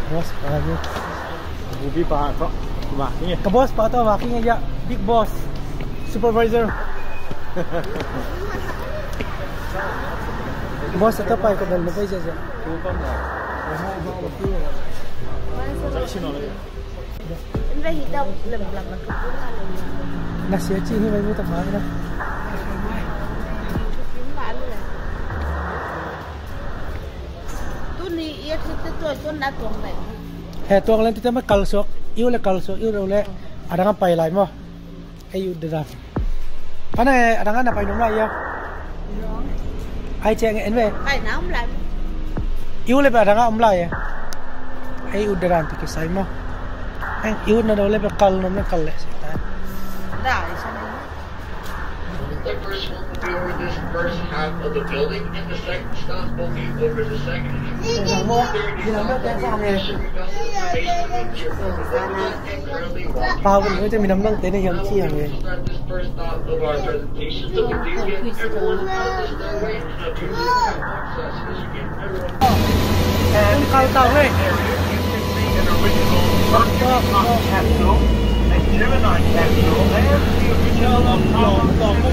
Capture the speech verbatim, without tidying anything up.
Boss pa ni. Bubi pa tawh mah hi. Ka boss pa tawh mah hi ya. Big boss. Supervisor. Boss tawh pai ka bel na pai sia sia. Na sia ci hi mai mu ta mai na. Tuni i a thit te tuai tuan na tuang lai. He tuang len te te ma kal suak, iu le kal suak, iu le a dang a pai lai maw. Ei ut dan. Ana e, a dang a na pai nung lai ia. Ai ciang en ve. Pai na um lai. Iu le a dang a um lai e. Ei ut dan ti kisai maw. Ei ut na do le kal nom na kal le. Da, isa na. The first one will be over this first half of the building, and the second stop will be over the second half. Pau kan ute minam nang tene yang ciang e. Start this first stop of our presentation, so we do get everyone out of the stairway in a two-minute process. Kal tau le. Capsule, a Gemini capsule, and the original Apollo capsule.